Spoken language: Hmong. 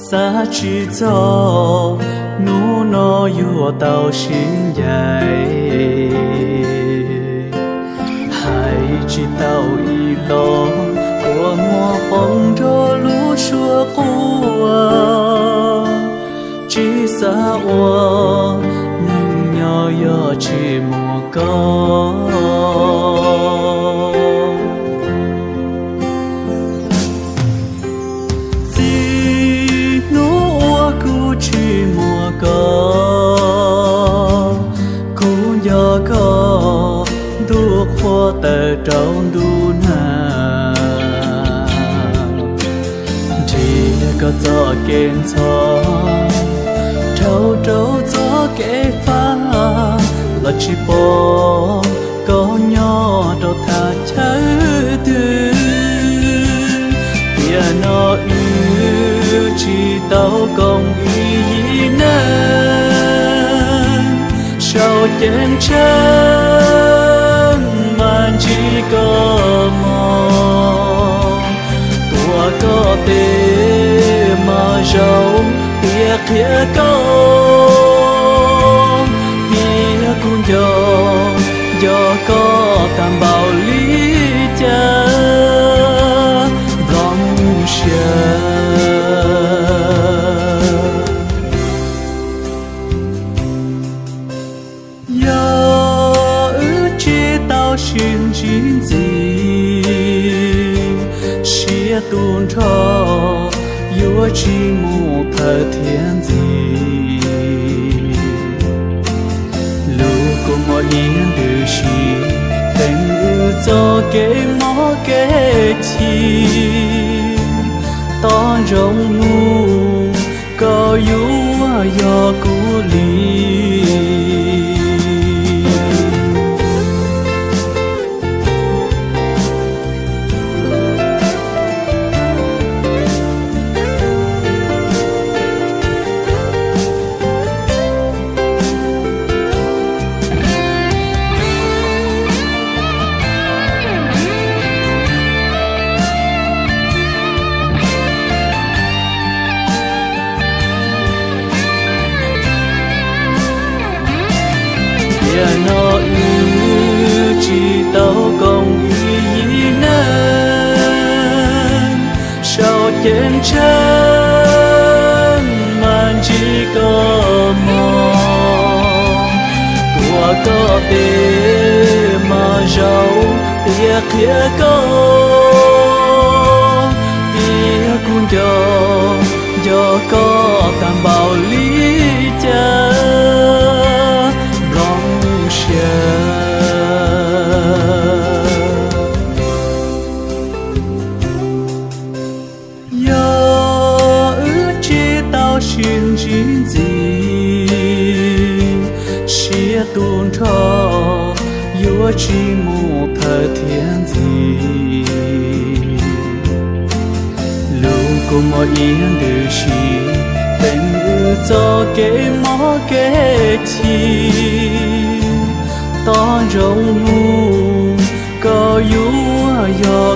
Xav tsis txog hnub no yuav tau sib ncaim, hais tsis tau ib los, kua muag poob nrog lub suab quaj. Tsis xav ua neeg nyob yog tsis muaj koj. Txij hnub uas kuv tsis muaj koj, kuv nco koj ntuj qhua tawm rau ntuj nag. Nrhiav koj txoj kev ntxhov, dhau rau txoj kev fab, los tsis pom koj nyob rau thaj chaw twg. Tiam no wb tsis tau koom ib yim neeg, saum ceeb tsheej mas ntsib koj mog. Tuav koj tes mas zaum tias qhia koj, tias kuv nco, nco koj tag npaum li cas nplooj siab. Yog wb tsis tau sib ntsib ntxiv, siab tu nrho yuav tsis mus thawm thiab ntxiv. Lub kua muag iab ntws si, teem wb txoj kev mob kev chim. Tos ntsoov mus, koj yuav yog kuv li. Tiam no wb tsis tau koom ib yim neeg, saum ceeb tsheej mas ntsib koj mog. Tuav koj tes mas zaum tias qhia koj, tias kuv nco, nco koj tag npaum li cas nplooj siab. Yog wb tsis tau sib ntsib ntxiv, siab tu nrho yuav tsis mus thawm thiab ntxiv. Lub kua muag iab ntws si, teem wb txoj kev mob kev chim. Tos ntsoov mus, koj yuav yog